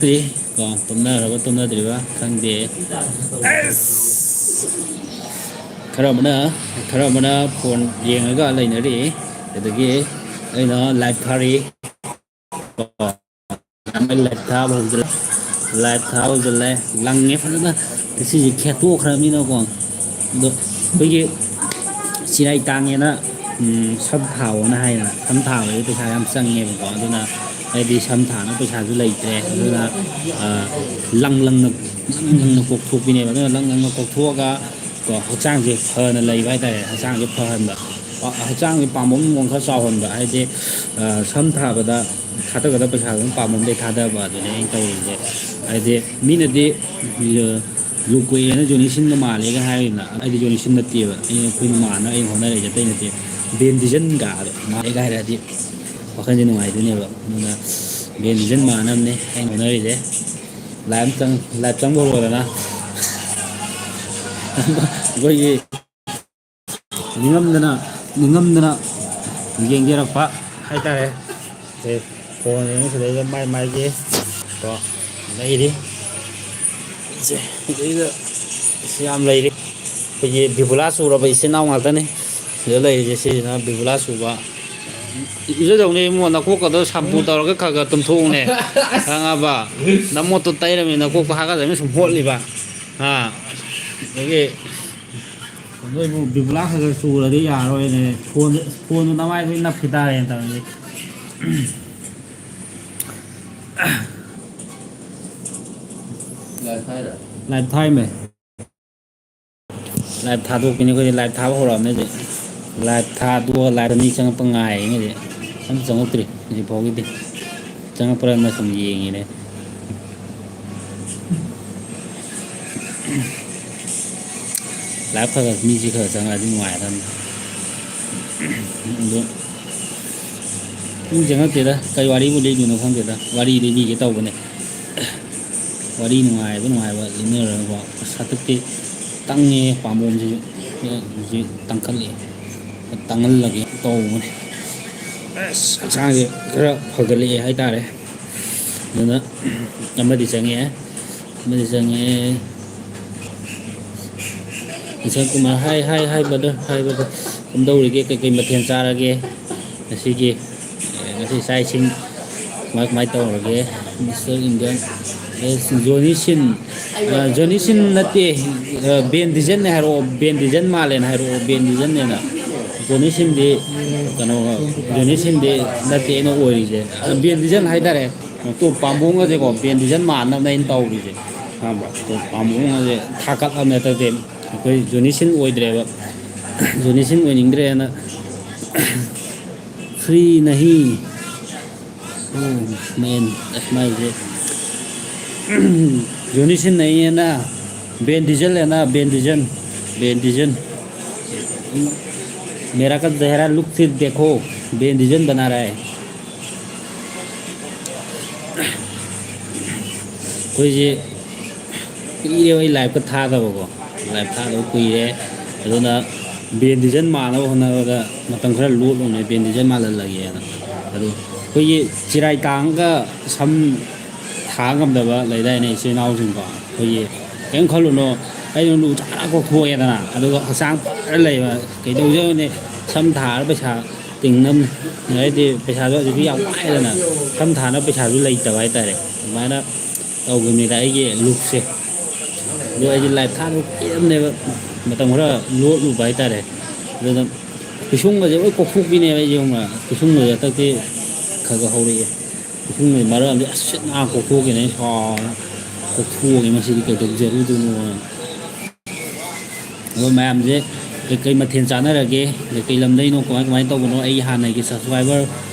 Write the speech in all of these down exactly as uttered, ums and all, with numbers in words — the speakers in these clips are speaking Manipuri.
ꯇꯨꯝꯅꯔꯤ ꯀꯣ, ꯇꯨꯝꯅꯈ꯭ꯔꯕ ꯇꯨꯝꯅꯗ꯭ꯔꯤꯕ ꯈꯪꯗꯦ꯫ ꯑꯁ! ꯈꯔ ꯑꯃꯅ, ꯈꯔ ꯑꯃꯅ ꯐꯣꯟ ꯌꯦꯡꯉꯒ ꯂꯩꯅꯔꯤ꯫ ꯑꯗꯒꯤ ꯑꯩꯅ ꯂꯥꯏꯚ ꯊꯥꯔꯤ꯫ ꯂꯥꯏꯚ ꯊꯥꯕ ꯍꯧꯖꯤꯜꯂꯦ꯫ ꯂꯥꯏꯚ ꯊꯥꯕ ꯍꯧꯖꯤꯜꯂꯦ꯫ ꯂꯪꯉꯦ ꯐꯖꯅ꯫ ꯉꯁꯤꯁꯦ ꯈꯦꯠꯇꯣꯛꯈ꯭ꯔꯕꯅꯤꯅꯀꯣ꯫ ꯑꯗꯣ ꯑꯩꯈꯣꯏꯒꯤ ꯆꯤꯔꯥꯏ ꯇꯥꯡꯉꯦꯅ, ꯎꯝ, ꯁꯝ ꯊꯥꯎꯑꯣꯅ ꯍꯥꯏꯗꯅ, ꯁꯝ ꯊꯥꯕꯗꯤ ꯄꯩꯁꯥ ꯌꯥꯝ ꯆꯪꯉꯦꯕꯀꯣ꯫ ꯑꯗꯨꯅ ꯑꯩꯗꯤ ꯁꯝ ꯊꯥꯅꯕ ꯄꯩꯁꯥꯁꯨ ꯂꯩꯇ꯭ꯔꯦ꯫ ꯑꯗꯨꯅ, ꯑ, ꯂꯪ ꯂꯪꯅ, ꯂꯪ ꯂꯪꯅ ꯀꯣꯛꯊꯣꯛꯄꯤꯅꯦꯕ꯫ ꯑꯗꯨꯅ ꯂꯪ ꯂꯪꯅ ꯀꯣꯛꯊꯣꯛꯑꯒ ꯀꯣ, ꯍꯛꯆꯥꯡꯁꯦ ꯐꯅ ꯂꯩꯕ ꯍꯥꯏꯇꯥꯔꯦ꯫ ꯍꯛꯆꯥꯡꯁꯦ ꯐꯍꯟꯕ꯫ ꯍꯛꯆꯥꯡꯁꯦ ꯄꯥꯝꯕꯣꯝ ꯅꯨꯡꯕꯣꯝ ꯈꯔ ꯆꯥꯎꯍꯟꯕ ꯍꯥꯏꯗꯤ, ꯑ, ꯁꯝ ꯊꯥꯕꯗ ꯊꯥꯗꯒꯗꯕ ꯄꯩꯁꯥꯗꯨꯅ ꯄꯥꯝꯕꯣꯝꯗꯩ ꯊꯥꯗꯕ ꯑꯗꯨꯅꯦ ꯑꯩꯅ ꯇꯧꯔꯤꯁꯦ꯫ ꯍꯥꯏꯗꯤ ꯃꯤꯅꯗꯤ, ꯑ, ꯂꯨ ꯀꯣꯛꯑꯦꯅ ꯖꯣꯅꯤ ꯁꯤꯟꯒ ꯃꯥꯜꯂꯦꯒ ꯍꯥꯏꯔꯤꯅ꯫ ꯑꯩꯗꯤ ꯖꯣꯅꯤ ꯁꯤꯟ ꯅꯠꯇꯦꯕ꯫ ꯑꯩꯅ, ꯑꯩꯈꯣꯏ ꯃꯥꯅ ꯑꯩꯅ ꯍꯣꯠꯅꯔꯤꯁꯦ ꯑꯇꯩ ꯅꯠꯇꯦ꯫ ꯕꯦꯟ ꯗꯤꯖꯟꯒ ꯃꯥꯜꯂꯦꯒ ꯍꯥꯏꯔꯗꯤ ꯋꯥꯈꯜꯁꯦ ꯅꯨꯡꯉꯥꯏꯗꯣꯏꯅꯦꯕ꯫ ꯑꯗꯨꯅ ꯕꯦꯟ ꯗꯤꯖꯟ ꯃꯥꯟꯅꯕꯅꯦ ꯑꯩꯅ ꯍꯣꯠꯅꯔꯤꯁꯦ꯫ ꯂꯥꯏꯞ ꯑꯃ ꯆꯪ-, ꯂꯥꯏꯞ ꯆꯪꯕ ꯍꯧꯔꯣꯗꯅ꯫ ꯑꯩꯈꯣꯏꯒꯤ ꯅꯤꯡꯉꯝꯗꯅ, ꯅꯤꯡꯉꯝꯗꯅ ꯌꯦꯡꯖꯔꯛꯄ ꯍꯥꯏꯇꯥꯔꯦ꯫ ꯁꯦ, ꯐꯣꯟ ꯌꯦꯡꯉꯤ ꯁꯤꯗꯩꯗ ꯃꯥꯏ ꯃꯥꯏꯒꯤ ꯀꯣ ꯂꯩꯔꯤ꯫ ꯁꯦ, ꯁꯤꯗꯩꯗ ꯁꯤ ꯌꯥꯝ ꯂꯩꯔꯤ꯫ ꯑꯩꯈꯣꯏꯒꯤ ꯕꯤꯕꯨꯂꯥ ꯆꯨꯔꯕ ꯏꯆꯤꯟ ꯏꯅꯥꯎ ꯉꯥꯛꯇꯅꯤ ꯁꯤꯗ ꯂꯩꯔꯤꯁꯦ꯫ ꯁꯤꯁꯤꯅ ꯕꯤꯕꯨꯂꯥ ꯆꯨꯕ꯫ ꯏꯖꯗꯧꯅꯦ ꯏꯃꯣ, ꯅꯀꯣꯛꯀꯗꯣ ꯁꯝꯄꯨ ꯇꯧꯔꯒ ꯈꯔ ꯈꯔ ꯇꯨꯝꯊꯣꯛꯎꯅꯦ꯫ ꯈꯪꯉꯕ? ꯅꯃꯣꯠꯇꯣ ꯇꯩꯔꯕꯅꯤꯅ ꯅꯀꯣꯛꯇꯣ ꯍꯥꯒꯠꯆꯕꯅ ꯁꯨꯝ ꯍꯣꯠꯂꯤꯕ꯫ ꯍꯥ? ꯑꯗꯒꯤ ꯅꯣꯏꯕꯨ ꯕꯤꯕꯨꯂꯥ ꯈꯔ ꯈꯔ ꯆꯨꯔꯗꯤ ꯌꯥꯔꯣꯏꯅꯦ꯫ ꯐꯣꯟꯗ, ꯐꯣꯟꯗꯨ ꯅꯃꯥꯏ ꯂꯣꯏ ꯅꯞꯈꯤ ꯇꯥꯔꯦꯅ ꯇꯧꯔꯤꯁꯦ꯫ ꯂꯥꯏꯚ ꯊꯥꯏꯔ? ꯂꯥꯏꯚ ꯊꯥꯏꯃꯦ꯫ ꯂꯥꯏꯚ ꯊꯥꯗꯣꯛꯄꯤꯅꯤ ꯑꯩꯈꯣꯏꯗꯤ꯫ ꯂꯥꯏꯚ ꯊꯥꯕ ꯍꯧꯔꯛꯑꯕꯅꯦ ꯍꯧꯖꯤꯛ꯫ ꯂꯥꯏꯚ ꯊꯥꯗꯣꯛꯑꯒ ꯂꯥꯏꯚ ꯑꯅꯤ ꯆꯪꯉꯛꯄ ꯉꯥꯏꯔꯤꯅꯦ ꯍꯧꯖꯤꯛ꯫ ꯑꯝ ꯆꯪꯉꯛꯇ꯭ꯔꯤ ꯍꯧꯖꯤꯛ ꯐꯥꯎꯒꯤꯗꯤ꯫ ꯆꯪꯉꯛꯄ꯭ꯔꯅ ꯁꯨꯝ ꯌꯦꯡꯉꯤꯅꯦ꯫ ꯂꯥꯏꯚ ꯈꯔ ꯈꯔ ꯃꯤꯁꯦ ꯈꯔ ꯆꯪꯉꯛꯑꯗꯤ ꯅꯨꯡꯉꯥꯏꯒꯗꯕꯅꯤ꯫ ꯑꯗꯣ ꯃꯤ ꯆꯪꯉꯛꯇꯦꯗ꯫ ꯀꯩ ꯋꯥꯔꯤꯕꯨ ꯂꯤꯗꯣꯏꯅꯣ ꯈꯪꯗꯦꯗ꯫ ꯋꯥꯔꯤ ꯂꯤꯕꯤꯒꯦ ꯇꯧꯕꯅꯦ꯫ ꯋꯥꯔꯤ ꯅꯨꯡꯉꯥꯏꯕ ꯅꯨꯡꯉꯥꯏꯕ ꯂꯤꯅꯔꯒꯀꯣ꯫ ꯑꯁ, ꯍꯟꯗꯛꯇꯤ ꯇꯪꯉꯦ ꯄꯥꯝꯕꯣꯝꯁꯤꯁꯨ꯫ ꯍꯧꯖꯤꯛ ꯇꯪꯈꯠꯂꯛꯑꯦ꯫ ꯇꯪꯍꯜꯂꯒꯦ ꯇꯧꯕꯅꯦ꯫ ꯑꯁ, ꯍꯛꯆꯥꯡꯁꯦ ꯈꯔ ꯐꯒꯠꯂꯛꯑꯦ ꯍꯥꯏꯇꯥꯔꯦ꯫ ꯑꯗꯨꯅ ꯑꯃꯗꯤ ꯆꯪꯉꯛꯑꯦ, ꯑꯃꯗꯤ ꯆꯪꯉꯛꯑꯦ꯫ Kisan Kumar, hi, hi, hi, brother, hi, brother꯫ ꯀꯝꯗꯧꯔꯤꯒꯦ? ꯀꯩꯀꯩ ꯃꯊꯦꯜ ꯆꯥꯔꯒꯦ ꯉꯁꯤꯒꯤ? ꯑꯦ, ꯉꯁꯤ ꯆꯥꯛ ꯏꯁꯤꯡ ꯀꯃꯥꯏ, ꯀꯃꯥꯏ ꯇꯧꯔꯒꯦ? Mister Indian, ꯑꯦ, ꯖꯣꯅꯤ ꯁꯤꯟ, ꯑ, ꯖꯣꯅꯤ ꯁꯤꯟ ꯅꯠꯇꯦ, ꯑ, ꯕꯦꯟ ꯗꯤꯖꯟꯅꯦ ꯍꯥꯏꯔꯛꯑꯣ, ꯕꯦꯟ ꯗꯤꯖꯟ ꯃꯥꯜꯂꯦꯅ ꯍꯥꯏꯔꯛꯑꯣ, ꯕꯦꯟ ꯗꯤꯖꯟꯅꯦꯅ꯫ ꯖꯣꯅꯤ ꯁꯤꯟꯗꯤ, ꯀꯩꯅꯣ, ꯖꯣꯅꯤ ꯁꯤꯟꯗꯤ ꯅꯠꯇꯦ ꯑꯩꯅ ꯑꯣꯏꯔꯤꯁꯦ, ꯑ, ꯕꯦꯟ ꯗꯤꯖꯟ ꯍꯥꯏꯇꯥꯔꯦ꯫ ꯇꯣꯞ ꯄꯥꯝꯕꯣꯝꯒꯁꯦꯀꯣ, ꯕꯦꯟ ꯗꯤꯖꯟ ꯃꯥꯟꯅꯕꯅꯦ ꯑꯩꯅ ꯇꯧꯔꯤꯁꯦ, ꯈꯪꯕ꯭ꯔꯥ? ꯇꯣꯞ ꯄꯥꯝꯕꯣꯝꯒꯁꯦ ꯊꯥꯀꯠꯂꯕꯅꯦ ꯍꯟꯗꯛꯇꯤ꯫ ꯑꯩꯈꯣꯏ ꯖꯣꯅꯤ ꯁꯤꯟ ꯑꯣꯏꯗ꯭ꯔꯦꯕ, ꯖꯣꯅꯤ ꯁꯤꯟ ꯑꯣꯏꯅꯤꯡꯗ꯭ꯔꯦꯅ꯫ Free ꯅꯍꯤ꯫ ꯑꯣ, ꯃꯦꯟ, ꯑꯁ, ꯃꯥꯏꯁꯦ꯫ ꯖꯣꯅꯤ ꯁꯤꯟ ꯅꯍꯤ ꯍꯦꯅꯥ, ꯕꯦꯟ ꯗꯤꯖꯟ ꯍꯦꯅꯥ, ꯕꯦꯟ ꯗꯤꯖꯟ, ꯕꯦꯟ ꯗꯤꯖꯟ꯫ मेरा का चेहरा लुक से देखो, ꯕꯦꯟ ꯗꯤꯖꯟ ꯕꯅꯥ ꯔꯍꯥ ꯍꯦ꯫ ꯑꯩꯈꯣꯏꯁꯦ ꯀꯨꯏꯔꯦꯕ ꯑꯩ ꯂꯥꯏꯞꯀ ꯊꯥꯗꯕꯀꯣ, ꯂꯥꯏꯞ ꯊꯥꯗꯕ ꯀꯨꯏꯔꯦ꯫ ꯑꯗꯨꯅ ꯕꯦꯟ ꯗꯤꯖꯟ ꯃꯥꯟꯅꯕ ꯍꯣꯠꯅꯕꯗ ꯃꯇꯝ ꯈꯔ ꯂꯣꯠꯂꯨꯕꯅꯦ, ꯕꯦꯟ ꯗꯤꯖꯟ ꯃꯥꯜꯍꯜꯂꯒꯦꯅ꯫ ꯑꯗꯨ ꯑꯩꯈꯣꯏꯒꯤ ꯆꯤꯔꯥꯏ ꯇꯥꯡꯒ ꯁꯝ ꯊꯥ ꯉꯝꯗꯕ ꯂꯩꯗꯥꯏꯅꯦ ꯏꯆꯤꯜ ꯏꯅꯥꯎꯁꯤꯡꯀꯣ, ꯑꯩꯈꯣꯏꯒꯤ ꯀꯔꯤꯝ ꯈꯜꯂꯨꯅꯣ꯫ ꯑꯩꯅ ꯂꯨ ꯆꯥꯔ ꯀꯣꯛꯊꯣꯛꯑꯦꯗꯅ, ꯑꯗꯨꯒ ꯍꯛꯆꯥꯡ ꯐꯖꯅ ꯂꯩꯕ꯫ ꯀꯩꯗꯧꯖꯔꯨꯅꯤ? ꯁꯝ ꯊꯥꯔ ꯄꯩꯁꯥ ꯇꯤꯡꯅꯕꯅꯤ꯫ ꯍꯥꯏꯗꯤ ꯄꯩꯁꯥꯗꯣ ꯍꯧꯖꯤꯛꯇꯤ ꯌꯥꯝ ꯋꯥꯏꯗꯅ, ꯁꯝ ꯊꯥꯅꯕ ꯄꯩꯁꯥꯁꯨ ꯂꯩꯇꯕ ꯍꯥꯏꯇꯥꯔꯦ꯫ ꯑꯗꯨꯃꯥꯏꯅ ꯇꯧꯈꯤꯕꯅꯤꯗ ꯑꯩꯒꯤ ꯂꯨꯛꯁꯦ꯫ ꯑꯗꯣ ꯑꯩꯗꯤ ꯂꯥꯏꯞ ꯊꯥꯗꯕ ꯀꯨꯏꯔꯕꯅꯦꯕ, ꯃꯇꯝ ꯈꯔ ꯂꯣꯠꯂꯨꯕ ꯍꯥꯏꯇꯥꯔꯦ꯫ ꯑꯗꯨꯅ ꯄꯤꯁꯨꯝꯒꯁꯦ ꯂꯣꯏ ꯀꯣꯛꯊꯣꯛꯄꯤꯅꯦꯕ ꯑꯩꯁꯦ, ꯈꯪꯕ꯭ꯔꯥ? ꯄꯤꯁꯨꯝꯒꯁꯦ ꯍꯟꯗꯛꯇꯤ ꯈꯔ ꯈꯔ ꯍꯧꯔꯛꯑꯦ꯫ ꯄꯤꯁꯨꯝꯒꯁꯦ ꯃꯔꯛ ꯑꯃꯗꯤ ꯑꯁ ꯁꯤꯠ ꯅꯥꯟ ꯀꯣꯛꯊꯣꯛꯈꯤꯅꯦ, ꯑꯩ ꯁꯥꯎꯔꯒ ꯀꯣꯛꯊꯣꯛꯑꯒꯦ ꯃꯁꯤꯗꯤ ꯀꯩꯗꯧꯖꯔꯨꯗꯣꯏꯅꯣꯅ꯫ ꯑꯗꯣ ꯃꯌꯥꯝꯁꯦ ꯀꯩꯀꯩ ꯃꯊꯦꯜ ꯆꯥꯅꯔꯒꯦ, ꯀꯩꯀꯩ ꯂꯝꯗꯩꯅꯣ, ꯀꯃꯥꯏ ꯀꯃꯥꯏꯅ ꯇꯧꯕꯅꯣ, ꯑꯩ ꯍꯥꯟꯅꯒꯤ subscriber,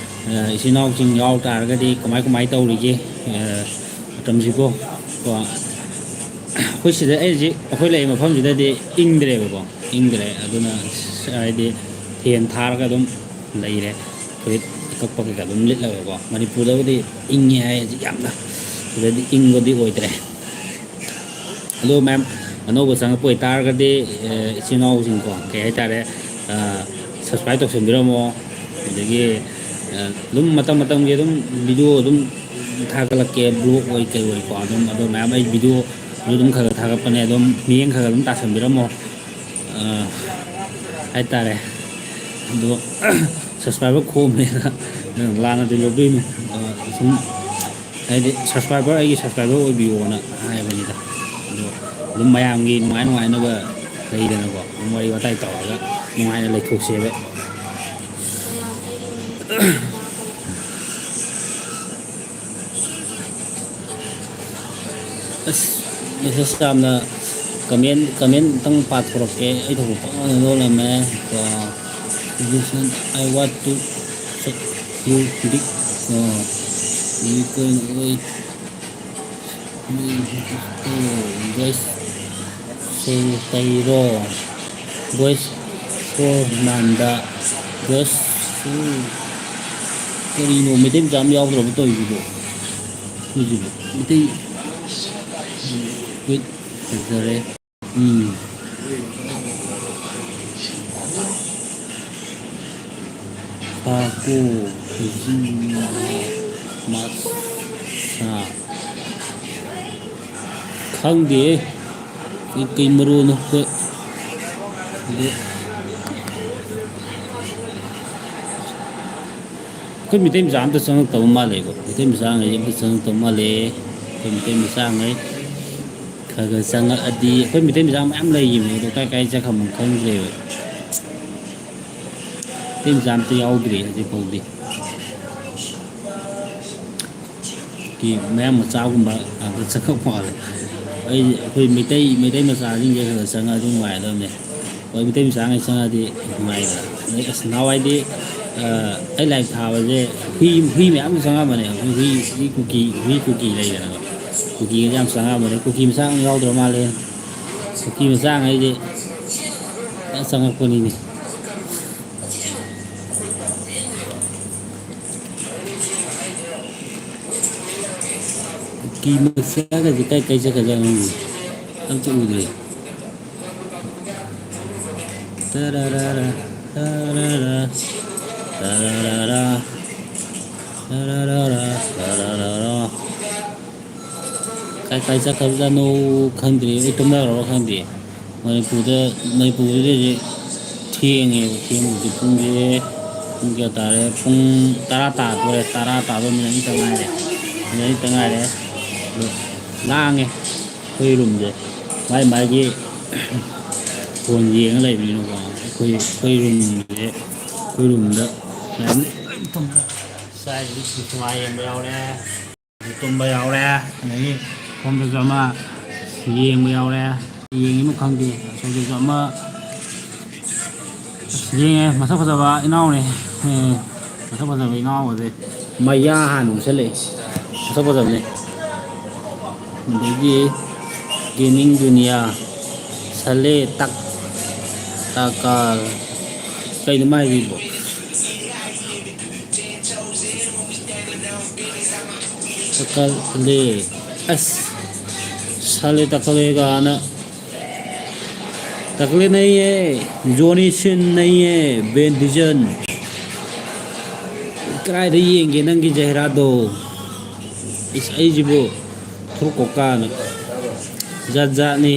ꯑ, ꯏꯆꯤꯟ ꯏꯅꯥꯎꯁꯤꯡ ꯌꯥꯎ ꯇꯥꯔꯒꯗꯤ ꯀꯃꯥꯏ ꯀꯃꯥꯏꯅ ꯇꯧꯔꯤꯒꯦ, ꯑ, ꯃꯇꯝꯁꯤꯕꯣ? ꯀꯣ, ꯑꯩꯈꯣꯏ ꯁꯤꯗ, ꯑꯩ ꯍꯧꯖꯤꯛ ꯑꯩꯈꯣꯏ ꯂꯩꯔꯤꯕ ꯃꯐꯝꯁꯤꯗꯗꯤ ꯏꯪꯗ꯭ꯔꯦꯕꯀꯣ, ꯏꯪꯗ꯭ꯔꯦ꯫ ꯑꯗꯨꯅ ꯍꯥꯏꯗꯤ ꯐꯦꯟ ꯊꯥꯔꯒ ꯑꯗꯨꯝ ꯂꯩꯔꯦ꯫ ꯐꯨꯔꯤꯠ ꯑꯀꯛꯄ ꯀꯩꯀꯥ ꯑꯗꯨꯝ ꯂꯤꯠꯂꯒꯀꯣ꯫ ꯃꯅꯤꯄꯨꯔꯗꯕꯨꯗꯤ ꯏꯪꯉꯦ ꯍꯥꯏ ꯍꯧꯖꯤꯛ ꯌꯥꯝꯅ, ꯁꯤꯗꯗꯤ ꯏꯪꯕꯗꯤ ꯑꯣꯏꯗ꯭ꯔꯦ꯫ ꯑꯗꯣ ꯃꯌꯥꯝ ꯑꯅꯧꯕ ꯆꯪꯉꯛꯄ ꯑꯣꯏꯇꯥꯔꯒꯗꯤ, ꯑ, ꯏꯆꯤꯟ ꯏꯅꯥꯎꯁꯤꯡꯀꯣ, ꯀꯩ ꯍꯥꯏꯇꯥꯔꯦ, ꯑ, subscribe ꯇꯧꯁꯟꯕꯤꯔꯝꯃꯣ꯫ ꯑꯗꯒꯤ, ꯑ, ꯑꯗꯨꯝ ꯃꯇꯝ ꯃꯇꯝꯒꯤ ꯑꯗꯨꯝ video ꯑꯗꯨꯝ ꯊꯥꯒꯠꯂꯛꯀꯦ, ꯕ꯭ꯂꯣꯛ ꯑꯣꯏ ꯀꯩ ꯑꯣꯏꯀꯣ, ꯑꯗꯨꯝ ꯑꯗꯣ ꯃꯌꯥꯝ ꯑꯩ ꯚꯤꯗꯤꯑꯣꯁꯨ ꯑꯗꯨꯝ ꯈꯔ ꯈꯔ ꯊꯥꯒꯠꯄꯅꯦ, ꯑꯗꯨꯝ ꯃꯤꯠꯌꯦꯡ ꯈꯔ ꯈꯔ ꯑꯗꯨꯝ ꯇꯥꯁꯟꯕꯤꯔꯝꯃꯣ꯫ ꯑ, ꯍꯥꯏꯇꯥꯔꯦ꯫ ꯑꯗꯣ ꯁꯕꯁꯀ꯭ꯔꯥꯏꯕꯔ ꯈꯣꯝꯃꯦꯅ ꯂꯥꯟꯅꯗꯤ ꯂꯧꯕꯤꯅꯨ꯫ ꯑ, ꯁꯨꯝ ꯍꯥꯏꯗꯤ ꯁꯕꯁꯀ꯭ꯔꯥꯏꯕꯔ, ꯑꯩꯒꯤ ꯁꯕꯁꯀ꯭ꯔꯥꯏꯕꯔ ꯑꯣꯏꯕꯤꯌꯣꯅ ꯍꯥꯏꯕꯅꯤꯗ꯫ ꯑꯗꯣ ꯑꯗꯨꯝ ꯃꯌꯥꯝꯒꯤ ꯅꯨꯡꯉꯥꯏ ꯅꯨꯡꯉꯥꯏꯅꯕ ꯂꯩꯗꯅꯀꯣ, ꯑꯗꯨꯝ ꯋꯥꯔꯤ ꯋꯥꯇꯥꯏ ꯇꯧꯔꯒ ꯅꯨꯡꯉꯥꯏꯅ ꯂꯩꯊꯣꯛꯁꯦꯕ꯫ ꯑꯁ, ꯃꯦꯁꯦꯖ ꯌꯥꯝꯅ, ꯀꯃꯦꯟ, ꯀꯃꯦꯟ ꯑꯝꯇꯪ ꯄꯥꯊꯣꯔꯛꯀꯦ꯫ ꯑꯩ ꯊꯣꯛꯄ ꯄꯪꯅꯣꯟꯗ ꯅꯣꯜꯂꯝꯃꯦ꯫ ꯀꯣ, "I want to suck you dick." ꯀꯣ, ꯒꯣꯏꯁ ꯁꯣ ꯀꯩꯔꯣ? ꯒꯣꯏꯁ ꯁꯣ ꯃꯥꯟꯗ, ꯒꯣꯏꯁ ꯁꯣ, ꯀꯔꯤꯅꯣ? ꯃꯩꯇꯩ ꯃꯆꯥ ꯑꯃ ꯌꯥꯎꯗ꯭ꯔꯕ ꯇꯧꯔꯤꯁꯤꯕꯣ? ꯁꯤꯁꯤꯕꯨ ꯃꯩꯇꯩ, ꯋꯦꯠ, ꯐꯖꯔꯦ꯫ ꯎꯝ꯫ ꯐꯥꯀꯣ, ꯃꯁꯥ꯫ ꯈꯪꯗꯦ꯫ ꯀꯩ, ꯀꯩ ꯃꯔꯣꯟꯅꯣ ꯑꯩꯈꯣꯏ꯫ ꯑꯗꯨ ꯑꯩꯈꯣꯏ ꯃꯤꯇꯩ ꯃꯆꯥ ꯑꯝꯇ ꯆꯪꯉꯛꯇꯕ ꯃꯥꯜꯂꯦꯀꯣ꯫ ꯃꯤꯇꯩ ꯃꯆꯥꯉꯩꯁꯦ ꯑꯝꯇ ꯆꯪꯉꯛꯇꯕ ꯃꯥꯜꯂꯦ꯫ ꯑꯩꯈꯣꯏ ꯃꯤꯇꯩ ꯃꯆꯥꯉꯩ ꯈꯔ ꯈꯔ ꯆꯪꯉꯛꯑꯗꯤ, ꯑꯩꯈꯣꯏ ꯃꯤꯇꯩ ꯃꯆꯥ ꯃꯌꯥꯝ ꯂꯩꯈꯤꯕꯅꯦ, ꯑꯗꯣ ꯀꯥꯏ ꯀꯥꯏ ꯆꯠꯈ꯭ꯔꯕꯅꯣ ꯈꯪꯗ꯭ꯔꯦꯕ꯫ ꯃꯤꯇꯩ ꯃꯆꯥ ꯑꯝꯇ ꯌꯥꯎꯗ꯭ꯔꯤ ꯍꯧꯖꯤꯛ ꯐꯥꯎꯗꯤ꯫ ꯀꯤ ꯃꯌꯥꯡ ꯃꯆꯥꯒꯨꯝꯕ ꯉꯥꯛꯇ ꯆꯪꯉꯛꯄ ꯃꯥꯜꯂꯦ꯫ ꯑꯩ, ꯑꯩꯈꯣꯏ ꯃꯩꯇꯩ, ꯃꯩꯇꯩ ꯃꯆꯥꯁꯤꯡꯁꯦ ꯈꯔ ꯈꯔ ꯆꯪꯉꯛꯑꯗꯤ ꯅꯨꯡꯉꯥꯏꯒꯗꯕꯅꯦ꯫ ꯍꯣꯏ, ꯃꯩꯇꯩ ꯃꯆꯥꯉꯩ ꯆꯪꯉꯛꯑꯗꯤ ꯅꯨꯡꯉꯥꯏꯗꯅ꯫ ꯑꯗꯩ ꯑꯁ, ꯅꯍꯥꯟꯋꯥꯏꯗꯤ, ꯑ, ꯑꯩ ꯂꯥꯏꯔꯤꯛ ꯊꯥꯕꯁꯦ ꯍꯨꯏ, ꯍꯨꯏ ꯃꯌꯥꯝ ꯆꯪꯉꯛꯑꯝꯕꯅꯦ꯫ ꯍꯨꯏ, ꯍꯨꯏ ꯀꯨꯀꯤ, ꯍꯨꯏ ꯀꯨꯀꯤ ꯂꯩꯗꯅꯀꯣ꯫ ꯀꯨꯀꯤꯒꯁꯦ ꯌꯥꯝ ꯆꯪꯉꯛꯑꯝꯕꯅꯦ꯫ ꯀꯨꯀꯤ ꯃꯆꯥ ꯑꯃ ꯌꯥꯎꯗ꯭ꯔ ꯃꯥꯜꯂꯦ꯫ ꯀꯨꯀꯤ ꯃꯆꯥꯉꯩꯗꯤ ꯐꯖꯅ ꯆꯪꯉꯛꯄꯅꯤꯅꯦ꯫ ꯀꯨꯀꯤ ꯃꯆꯥꯒꯁꯦ ꯀꯥꯏ ꯀꯥꯏ ꯆꯠꯈ꯭ꯔꯖꯥꯠꯅꯣ ꯈꯪꯗꯦ꯫ ꯑꯝꯇ ꯎꯗ꯭ꯔꯦ꯫ ꯇꯔꯥꯔꯥꯔꯥ, ꯇꯔꯥꯔꯥꯔꯥ, ꯇꯔꯥꯔꯥꯔꯥ꯫ ꯇꯔꯥꯔꯥꯔꯥ, ꯇꯔꯥꯔꯥꯔꯥ꯫ ꯀꯥꯏ ꯀꯥꯏ ꯆꯠꯈ꯭ꯔꯕꯖꯥꯠꯅꯣ ꯈꯪꯗ꯭ꯔꯦ, ꯑꯩ ꯇꯨꯝꯅꯈ꯭ꯔꯕ ꯈꯪꯗꯦ꯫ ꯃꯅꯤꯄꯨꯔꯗ, ꯃꯅꯤꯄꯨꯔꯗꯗꯤ ꯍꯧꯖꯤꯛ ꯊꯦꯡꯉꯦꯕ, ꯊꯦꯡꯕꯁꯦ ꯄꯨꯡꯁꯦ, ꯄꯨꯡ ꯀꯌꯥ ꯇꯥꯔꯦ? ꯄꯨꯡ ꯇꯔꯥ ꯇꯥꯗꯣꯔꯦ, ꯇꯔꯥ ꯇꯥꯗꯧ ꯃꯤꯅꯠ ꯑꯅꯤꯇ ꯉꯥꯏꯔꯦ, ꯃꯤꯅꯠ ꯑꯅꯤꯇ ꯉꯥꯏꯔꯦ꯫ ꯑꯗꯣ ꯂꯥꯡꯉꯦ ꯑꯩꯈꯣꯏ ꯔꯨꯝꯁꯦ, ꯃꯥꯏ ꯃꯥꯏꯒꯤ ꯐꯣꯟ ꯌꯦꯡꯉ ꯂꯩꯕꯅꯤꯅꯀꯣ꯫ ꯑꯩꯈꯣꯏ, ꯑꯩꯈꯣꯏ ꯔꯨꯝꯁꯦ, ꯑꯩꯈꯣꯏ ꯔꯨꯝꯗ ꯂꯩꯔꯝꯅꯤ꯫ ꯁ꯭ꯋꯥꯏꯗꯗꯤ ꯁꯤꯅꯦꯃꯥ ꯌꯦꯡꯕ ꯌꯥꯎꯔꯦ, ꯇꯨꯝꯕ ꯌꯥꯎꯔꯦ, ꯑꯗꯒꯤ ꯁꯣꯝꯗꯁꯨ ꯑꯃ ꯌꯦꯡꯕ ꯌꯥꯎꯔꯦ꯫ ꯌꯦꯡꯉꯤꯅꯣ ꯈꯪꯗꯦ, ꯑꯁꯣꯝꯗꯁꯨ ꯑꯃ ꯑꯁ, ꯌꯦꯡꯉꯦ, ꯃꯁꯛ ꯐꯖꯕ ꯏꯅꯥꯎꯅꯦ꯫ ꯑꯦ, ꯃꯁꯛ ꯐꯖꯕ ꯏꯅꯥꯎ ꯑꯁꯦ ꯃꯌꯥ ꯍꯥꯟꯅ ꯎꯁꯜꯂꯛꯑꯦ꯫ ꯃꯁꯛ ꯐꯖꯕꯅꯦ꯫ ꯑꯗꯒꯤ ꯒꯦꯃꯤꯡ ꯗꯨꯅꯤꯌꯥ, ꯁꯂꯦ ꯇꯛ, ꯇꯀꯥꯜ, ꯀꯩꯅꯣ ꯃꯥꯏꯁꯤꯕꯣ? ꯇꯀꯥꯜ ꯂꯦ꯫ ꯑꯁ, ꯁꯂꯦ ꯇꯀꯥꯜ ꯂꯦ ꯀꯥꯏꯅ꯫ ꯇꯀꯥꯜ ꯂꯦ ꯅꯩꯌꯦ, ꯖꯣꯅꯤ ꯁꯤꯟ ꯅꯩꯌꯦ, ꯕꯦꯟ ꯗꯤꯖꯟ꯫ ꯀꯗꯥꯏꯗ ꯌꯦꯡꯒꯦ ꯅꯪꯒꯤ ꯖꯍꯦꯔꯥꯗꯣ? ꯏꯁ, ꯑꯩꯁꯤꯕꯨ ꯊꯨꯔꯨꯛ ꯀꯣꯛ ꯀꯥꯅ ꯖꯥꯠ ꯖꯥꯠꯅꯤ꯫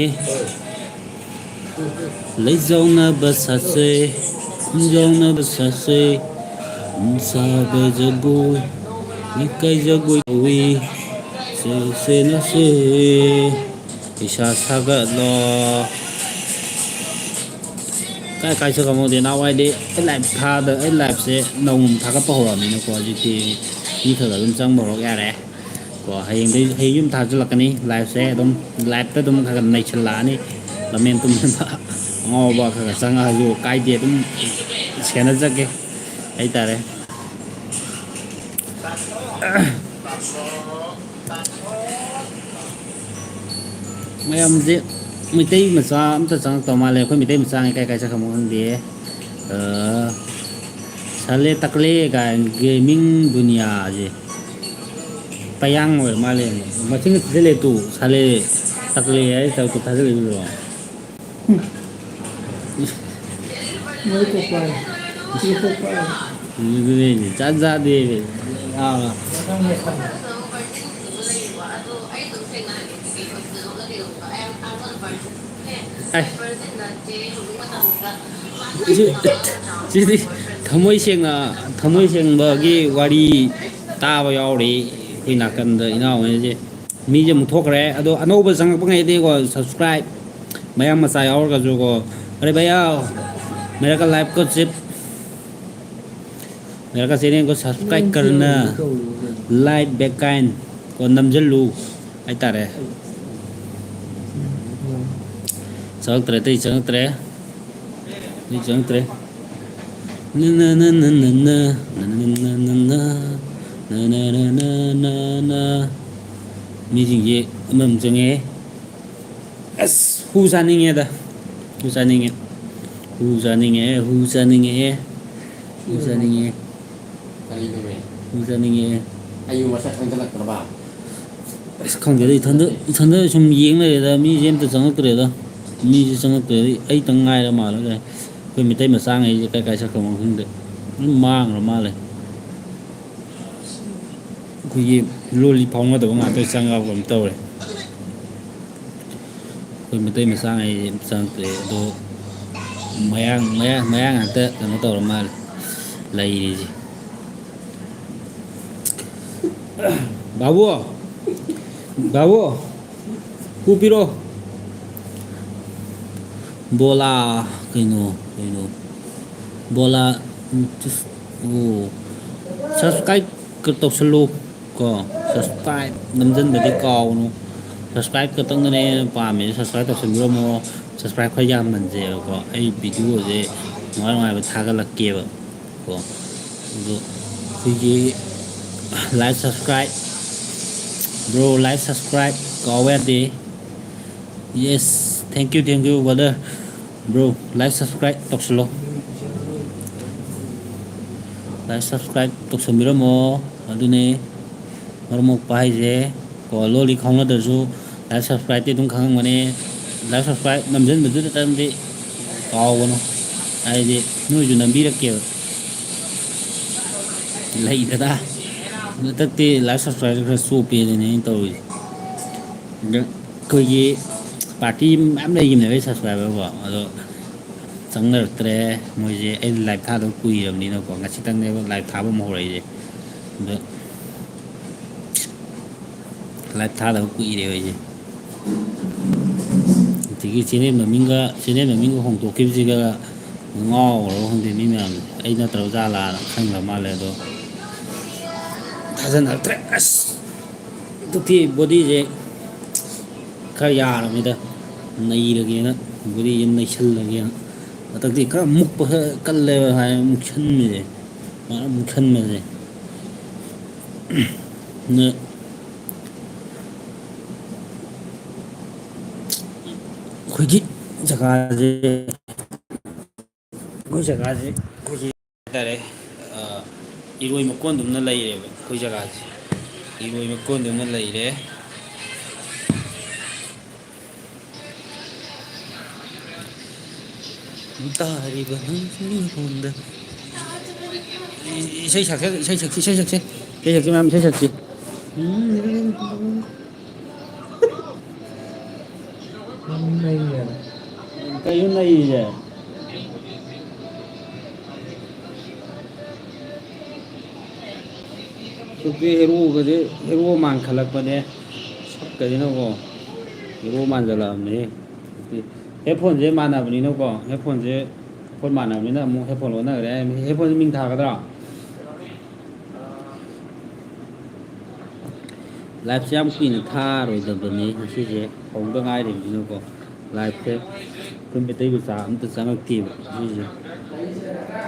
ꯂꯩꯖꯥꯎꯅꯕ ꯁꯥꯁꯦ, ꯈꯨꯟꯖꯥꯎꯅꯕ ꯁꯥꯁꯦ, ꯁꯥꯕ ꯖꯒꯣꯏ, ꯂꯩꯀꯥꯏ ꯖꯒꯣꯏ ꯀꯧꯏ, ꯁꯦ, ꯁꯦ, ꯅꯁꯦ꯫ ꯏꯁꯥ ꯁꯥꯒꯠꯂꯣ꯫ ꯀꯥꯏ ꯀꯥꯏ ꯆꯠꯈ꯭ꯔꯃꯣꯗꯤ ꯅꯍꯥꯟꯋꯥꯏꯗꯤ ꯑꯩ ꯂꯥꯏꯞ ꯊꯥꯗ-, ꯑꯩ ꯂꯥꯏꯞꯁꯦ ꯅꯧꯅ ꯊꯥꯒꯠꯄ ꯍꯧꯔꯛꯑꯕꯅꯤꯅꯀꯣ, ꯍꯧꯖꯤꯛꯇꯤ ꯃꯤ ꯈꯔ ꯈꯔ ꯑꯗꯨꯝ ꯆꯪꯕ ꯍꯧꯔꯛ ꯌꯥꯔꯦ꯫ ꯀꯣ, ꯍꯌꯦꯡꯗꯩ, ꯍꯌꯦꯡ ꯌꯨꯝ ꯊꯥꯖꯤꯜꯂꯛꯀꯅꯤ ꯂꯥꯏꯞꯁꯦ꯫ ꯑꯗꯨꯝ ꯂꯥꯏꯞꯇ ꯑꯗꯨꯝ ꯈꯔ ꯈꯔ ꯅꯩꯁꯜꯂꯛꯑꯅꯤ꯫ ꯂꯝꯃꯦꯟ ꯇꯨꯝꯃꯦꯟꯕ ꯑꯉꯥꯎꯕ ꯈꯔ ꯈꯔ ꯆꯪꯉꯛꯑꯁꯨ ꯀꯥꯏꯗꯦ, ꯑꯗꯨꯝ ꯁꯦꯟꯅꯖꯒꯦ ꯍꯥꯏꯇꯥꯔꯦ꯫ ꯃꯌꯥꯝꯁꯦ ꯃꯩꯇꯩ ꯃꯆꯥ ꯑꯝꯇ ꯆꯪꯉꯛꯇꯧ ꯃꯥꯜꯂꯦ꯫ ꯑꯩꯈꯣꯏ ꯃꯩꯇꯩ ꯃꯆꯥꯉꯩ ꯀꯥꯏ ꯀꯥꯏ ꯆꯠꯈ꯭ꯔꯃꯣ ꯈꯪꯗꯦ꯫ ꯑ, ꯁꯂꯦ ꯇꯀꯂꯦ ꯀꯥꯏ ꯒꯦꯃꯤꯡ ꯗꯨꯅꯤꯌꯥꯁꯦ ꯄꯌꯥꯡ ꯑꯣꯏꯔ ꯃꯥꯜꯂꯦ꯫ ꯃꯆꯤꯟꯒ ꯊꯤꯖꯤꯜꯂꯦ ꯇꯨ, ꯁꯂꯦ ꯇꯀꯂꯦ ꯍꯥꯏ ꯇꯧ ꯇꯨ ꯊꯥꯖꯤꯜꯂꯤꯗꯨꯗꯣ꯫ ꯃꯣꯏ ꯀꯣꯛꯄ ꯍꯥꯏ꯫ ꯃꯣꯏ ꯀꯣꯛꯄ ꯍꯥꯏ꯫ ꯑꯗꯨꯅꯦ, ꯆꯥ ꯆꯥꯗꯦ꯫ ꯑꯥ꯫ ꯑꯦ꯫ ꯁꯤ-, ꯁꯤꯗꯤ ꯊꯃꯣꯏ ꯁꯦꯡꯅ, ꯊꯃꯣꯏ ꯁꯦꯡꯕꯒꯤ ꯋꯥꯔꯤ ꯇꯥꯕ ꯌꯥꯎꯔꯤ꯫ ꯑꯩꯈꯣꯏ ꯅꯥꯀꯟꯗ ꯏꯅꯥꯎꯉꯩꯁꯦ, ꯃꯤꯁꯦ ꯑꯃꯨꯛ ꯊꯣꯛꯈ꯭ꯔꯦ꯫ ꯑꯗꯣ ꯑꯅꯧꯕ ꯆꯪꯉꯛꯄꯉꯩꯗꯤꯀꯣ, subscribe, ꯃꯌꯥꯡ ꯃꯆꯥ ꯌꯥꯎꯔꯒꯁꯨꯀꯣ, "ꯑꯔꯦ ꯚꯩꯌꯥ, ꯃꯦꯔꯥ ꯀ ꯂꯥꯏꯐ ꯀꯣ ꯆꯤꯞ, ꯃꯦꯔꯥ ꯀ ꯆꯦꯅꯦꯜ ꯀꯣ subscribe ꯀꯔꯅ, ꯂꯥꯏꯛ ꯕꯦꯛ ꯀꯥꯏꯟ ꯀꯣ ꯅꯝꯁꯤꯜꯂꯨ" ꯍꯥꯏꯇꯥꯔꯦ꯫ ꯆꯪꯉꯛꯇ꯭ꯔꯦ, ꯑꯇꯩ ꯆꯪꯉꯛꯇ꯭ꯔꯦ꯫ ꯑꯇꯩ ꯆꯪꯉꯛꯇ꯭ꯔꯦ꯫ ꯅ, ꯅ, ꯅ, ꯅ, ꯅ, ꯅ, ꯅ, ꯅ, ꯅ, ꯅ, ꯅ, ꯅ, ꯅ, ꯅ, ꯅ, ꯅ, ꯅ꯫ ꯃꯤꯁꯤꯡꯁꯦ ꯑꯃꯃꯝ ꯆꯪꯉꯛꯑꯦ꯫ ꯑꯁ, ꯍꯨ ꯆꯥꯅꯤꯡꯉꯦꯗ꯫ ꯍꯨ ꯆꯥꯅꯤꯡꯉꯦ꯫ ꯍꯨ ꯆꯥꯅꯤꯡꯉꯦ, ꯍꯨ ꯆꯥꯅꯤꯡꯉꯦ꯫ ꯍꯨ ꯆꯥꯅꯤꯡꯉꯦ꯫ ꯀꯔꯤꯅꯣꯃꯦ? ꯍꯨ ꯆꯥꯅꯤꯡꯉꯦ꯫ ꯑꯩꯕꯨ ꯃꯁꯛ ꯈꯪꯖꯤꯜꯂꯛꯇ꯭ꯔꯕ? ꯑꯁ, ꯈꯪꯗꯦꯗ, ꯏꯊꯟꯗ, ꯏꯊꯟꯗ ꯁꯨꯝ ꯌꯦꯡ ꯂꯩꯔꯦꯗ, ꯃꯤꯁꯦ ꯑꯝꯇ ꯆꯪꯉꯛꯇ꯭ꯔꯦꯗ꯫ ꯃꯤꯁꯦ ꯆꯪꯉꯛꯇ꯭ꯔꯦꯗ, ꯑꯩꯇꯪ ꯉꯥꯏꯔ ꯃꯥꯜꯂꯦ꯫ ꯑꯩꯈꯣꯏ ꯃꯩꯇꯩ ꯃꯆꯥꯉꯩꯁꯦ ꯀꯥꯏ ꯀꯥꯏ ꯆꯠꯈ꯭ꯔꯕꯅꯣ ꯈꯪꯗꯦ꯫ ꯂꯣꯏ ꯃꯥꯡꯈ꯭ꯔ ꯃꯥꯜꯂꯦ꯫ ꯑꯩꯈꯣꯏꯒꯤ ꯂꯣꯜ ꯂꯤ ꯐꯥꯎꯅꯗꯕ ꯉꯥꯛꯇ ꯆꯪꯉꯛꯄ ꯑꯃ ꯇꯧꯔꯦ꯫ ꯑꯩꯈꯣꯏ ꯃꯩꯇꯩ ꯃꯆꯥꯉꯩꯁꯦ ꯑꯝꯇ ꯆꯪꯉꯛꯇ꯭ꯔꯦ꯫ ꯑꯗꯣ ꯃꯌꯥꯡ, ꯃꯌꯥꯡ, ꯃꯌꯥꯡ ꯉꯥꯛꯇ ꯀꯩꯅꯣ ꯇꯧꯔ ꯃꯥꯜꯂꯦ, ꯂꯩꯔꯤꯁꯦ꯫ ꯕꯥꯕꯨ! ꯕꯥꯕꯨ! ꯀꯨ ꯄꯤꯔꯣ꯫ ꯕꯣꯂꯥ, ꯀꯩꯅꯣ, ꯀꯩꯅꯣ? ꯕꯣꯂꯥ, ꯑꯣ, subscribe ꯀ ꯇꯧꯁꯜꯂꯨ ꯀꯣ, subscribe ꯅꯝꯁꯤꯟꯕꯗꯤ ꯀꯥꯎꯒꯅꯨ꯫ Subscribe ꯈꯛꯇꯪꯗꯅꯦ ꯑꯩꯅ ꯄꯥꯝꯃꯤꯁꯦ, subscribe ꯇꯧꯁꯟꯕꯤꯔꯝꯃꯣ꯫ Subscribe ꯈꯔ ꯌꯥꯝꯍꯟꯁꯦꯕꯀꯣ, ꯑꯩ video ꯁꯦ ꯅꯨꯡꯉꯥꯏ ꯅꯨꯡꯉꯥꯏꯕ ꯊꯥꯒꯠꯂꯛꯀꯦꯕ꯫ ꯀꯣ꯫ ꯑꯗꯣ ꯑꯩꯈꯣꯏꯒꯤ like, subscribe, bro, like, subscribe ꯀꯥꯎꯕ ꯌꯥꯗꯦ꯫ Yes, thank you, thank you, brother. Bro, like, subscribe ꯇꯧꯁꯜꯂꯣ꯫ Like, subscribe ꯇꯧꯁꯟꯕꯤꯔꯝꯃꯣ꯫ ꯑꯗꯨꯅꯦ ꯃꯔꯨꯞ ꯃꯣꯛꯄ ꯍꯥꯏꯁꯦ꯫ ꯀꯣ, ꯂꯣꯜꯂꯤ ꯈꯪꯅꯗ꯭ꯔꯁꯨ like, subscribe ꯇꯤ ꯑꯗꯨꯝ ꯈꯪꯉꯝꯒꯅꯤ꯫ Like, subscribe ꯅꯝꯁꯤꯟꯕꯗꯨꯗꯇꯪꯗꯤ ꯀꯥꯎꯒꯅꯨ, ꯍꯥꯏꯗꯤ ꯅꯣꯏꯁꯨ ꯅꯝꯕꯤꯔꯛꯀꯦꯕ꯫ ꯂꯩꯗꯅ꯫ ꯍꯟꯗꯛꯇꯤ live subscriber ꯈꯔ ꯆꯣꯞꯄꯦ ꯑꯗꯨꯅꯦ ꯑꯩꯅ ꯇꯧꯔꯤꯁꯦ꯫ ꯑꯗ ꯑꯩꯈꯣꯏꯒꯤ party ꯃꯌꯥꯝ ꯂꯩꯈꯤꯕꯅꯦꯕ ꯑꯩ subscriber ꯀꯣ, ꯑꯗꯣ ꯆꯪꯅꯔꯛꯇ꯭ꯔꯦ꯫ ꯃꯣꯏꯁꯦ ꯑꯩꯅ live ꯊꯥꯗꯕ ꯀꯨꯏꯔꯕꯅꯤꯅꯀꯣ, ꯉꯁꯤꯇꯪꯅꯦꯕ live ꯊꯥꯕ ꯑꯃ ꯍꯧꯔꯛꯏꯁꯦ꯫ ꯑꯗꯣ live ꯊꯥꯗꯕ ꯀꯨꯏꯔꯦꯕ ꯑꯩꯁꯦ꯫ ꯑꯗꯒꯤ channel ꯃꯃꯤꯡꯒ, channel ꯃꯃꯤꯡꯒ ꯍꯣꯡꯗꯣꯛꯈꯤꯕꯁꯤꯒ ꯉꯥꯎꯈ꯭ꯔꯕ ꯈꯪꯗꯦ ꯃꯤ ꯃꯌꯥꯝꯁꯦ꯫ ꯑꯩ ꯅꯠꯇ꯭ꯔꯕ ꯖꯥꯠꯂꯥꯅ ꯈꯟꯈ꯭ꯔ ꯃꯥꯜꯂꯦ꯫ ꯑꯗꯣ ꯊꯥꯖꯅꯔꯛꯇ꯭ꯔꯦ꯫ ꯑꯁ, ꯍꯟꯗꯛꯇꯤ bodyꯁꯦ ꯈꯔ ꯌꯥꯔꯕꯅꯤꯗ, ꯅꯩꯔꯒꯦꯅ, bodyꯁꯦ ꯅꯩꯁꯜꯂꯒꯦꯅ꯫ ꯍꯟꯗꯛꯇꯤ ꯈꯔ ꯃꯨꯛꯄ ꯈꯔ ꯀꯜꯂꯦꯕ ꯍꯥꯏ, ꯃꯨꯛꯁꯟꯕꯁꯦ, ꯃꯥꯅ ꯃꯨꯛꯁꯟꯕꯁꯦ꯫ ꯑꯗꯨꯅ ꯑꯩꯈꯣꯏꯒꯤ ꯖꯒꯥꯁꯦ, ꯑꯩꯈꯣꯏ ꯖꯒꯥꯁꯦ ꯑꯩꯈꯣꯏꯒꯤ ꯍꯥꯏꯇꯥꯔꯦ, ꯑ, ꯏꯔꯣꯏ ꯃꯀꯣꯟꯗꯨꯝꯅ ꯂꯩꯔꯦꯕ ꯑꯩꯈꯣꯏ ꯖꯒꯥꯁꯦ꯫ ꯏꯔꯣꯏ ꯃꯀꯣꯟꯗꯨꯝꯅ ꯂꯩꯔꯦ꯫ ꯇꯥꯔꯤꯕ ꯅꯪꯒꯤ ꯈꯣꯟꯗ꯫ ꯏꯁꯩ ꯁꯛꯁꯦ, ꯏꯁꯩ ꯁꯛꯁꯤ, ꯏꯁꯩ ꯁꯛꯁꯤ, ꯏꯁꯩ ꯁꯛꯁꯤ, ꯃꯌꯥꯝ ꯏꯁꯩ ꯁꯛꯁꯤ꯫ ꯀꯩꯅꯣ ꯅꯩꯔꯤꯁꯦ? ꯍꯧꯖꯤꯛꯇꯤ ꯍꯦꯔꯣꯒꯁꯦ ꯍꯦꯔꯣ ꯃꯥꯟꯈꯠꯂꯛꯄꯅꯦ꯫ ꯁꯛꯀꯁꯤꯅꯀꯣ ꯍꯦꯔꯣ ꯃꯥꯟꯖꯜꯂꯛꯑꯕꯅꯦ꯫ ꯍꯦꯠꯐꯣꯟꯁꯦ ꯃꯥꯟꯅꯕꯅꯤꯅꯀꯣ, ꯍꯦꯠꯐꯣꯟꯁꯦ ꯑꯩꯈꯣꯏ ꯃꯥꯟꯅꯕꯅꯤꯅ ꯑꯃꯨꯛ ꯍꯦꯠꯐꯣꯟ ꯑꯣꯟꯅꯈ꯭ꯔꯦ꯫ ꯍꯦꯠꯐꯣꯟꯁꯦ ꯃꯤꯡ ꯊꯥꯒꯗ꯭ꯔꯣ? Liveꯁꯦ ꯌꯥꯝ ꯀꯨꯏꯅ ꯊꯥꯔꯣꯏꯗꯕꯅꯤ, ꯉꯁꯤꯁꯦ ꯍꯧꯗ ꯉꯥꯏꯔꯤꯕꯅꯤꯅꯀꯣ꯫ Liveꯁꯦ ꯑꯩꯈꯣꯏ ꯃꯩꯇꯩ ꯃꯆꯥ ꯑꯝꯇ ꯆꯪꯉꯛꯇꯦꯕ ꯉꯁꯤꯁꯦ꯫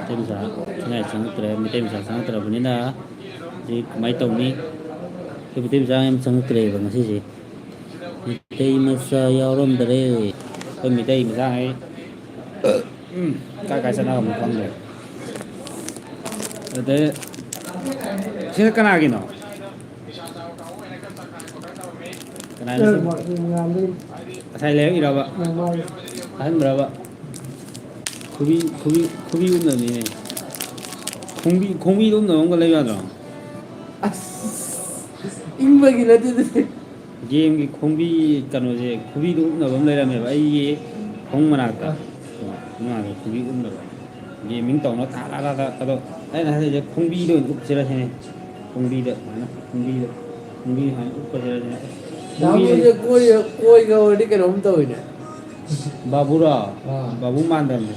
ꯃꯩꯇꯩ ꯃꯆꯥ ꯁꯨꯡꯌꯥ ꯆꯪꯉꯛꯇ꯭ꯔꯦ꯫ ꯃꯩꯇꯩ ꯃꯆꯥ ꯆꯪꯉꯛꯇ꯭ꯔꯕꯅꯤꯅ ꯍꯧꯖꯤꯛ ꯀꯃꯥꯏꯅ ꯇꯧꯅꯤ? ꯑꯩꯈꯣꯏ ꯃꯩꯇꯩ ꯃꯆꯥ ꯌꯥꯝ ꯆꯪꯉꯛꯇ꯭ꯔꯦꯕ ꯉꯁꯤꯁꯦ꯫ ꯃꯩꯇꯩ ꯃꯆꯥ ꯌꯥꯎꯔꯝꯗꯔꯦ꯫ ꯑꯩꯈꯣꯏ ꯃꯩꯇꯩ ꯃꯆꯥꯉꯩ ꯎꯝ, ꯀꯥꯏ ꯀꯥꯏ ꯆꯠꯅꯈ꯭ꯔꯕꯅꯣ ꯈꯪꯗ꯭ꯔꯦ꯫ ꯑꯗꯩ ꯁꯤꯅ ꯀꯅꯥꯒꯤꯅꯣ? ꯀꯅꯥꯒꯤꯅꯣ? ꯉꯁꯥꯏ ꯂꯩꯔꯛꯏꯔꯕ? ꯑꯍꯟꯕ꯭ꯔꯕ? ꯈꯨꯕꯤ, ꯈꯨꯕꯤ, ꯈꯨꯕꯤ ꯎꯠꯅꯕꯅꯤꯅꯦ꯫ ꯈꯣꯡꯕꯤ, ꯈꯣꯡꯕꯤꯗ ꯎꯞꯅꯕ ꯑꯃꯒ ꯂꯩꯌꯨ ꯌꯥꯗ꯭ꯔꯣ? ꯑꯁ, ꯏꯪꯕꯒꯤ ꯅꯠꯇꯦ ꯑꯗꯨꯗꯤ꯫ ꯒꯦꯝꯒꯤ ꯈꯣꯡꯕꯤ ꯀꯩꯅꯣꯁꯦ, ꯈꯨꯕꯤꯗ ꯎꯞꯅꯕ ꯑꯃ ꯂꯩꯔꯝꯃꯦꯕ ꯑꯩꯒꯤ ꯐꯃꯨꯡ ꯃꯅꯥꯛꯇ꯫ ꯑꯥ꯫ ꯐꯃꯨꯡ ꯃꯅꯥꯛꯇ ꯈꯨꯕꯤ ꯎꯞꯅꯕ꯫ ꯒꯦꯃꯤꯡ ꯇꯧꯅ ꯊꯥ ꯊꯥ ꯊꯥ ꯊꯥ꯫ ꯑꯗꯣ ꯑꯩꯅ ꯍꯥꯏꯔꯤꯁꯦ ꯈꯣꯡꯕꯤꯗ ꯑꯣꯏꯅ ꯎꯞꯁꯤꯔ ꯁꯤꯅꯦ꯫ ꯈꯣꯡꯕꯤꯗ ꯁꯨꯃꯥꯏꯅ, ꯈꯣꯡꯕꯤꯗ, ꯈꯣꯡꯕꯤ ꯁꯨꯃꯥꯏꯅ ꯎꯞꯄꯁꯤꯔ ꯁꯤꯅꯦ꯫ ꯗꯥ ꯃꯣꯏꯁꯦ ꯀꯣꯏ-, ꯀꯣꯏꯒ ꯑꯣꯏꯔꯗꯤ ꯀꯩꯅꯣꯝ ꯇꯧꯋꯤꯅꯦ꯫ ꯕꯥꯕꯨꯔꯣ? ꯑꯥ꯫ ꯕꯥꯕꯨ ꯃꯥꯟꯗꯕꯅꯦ꯫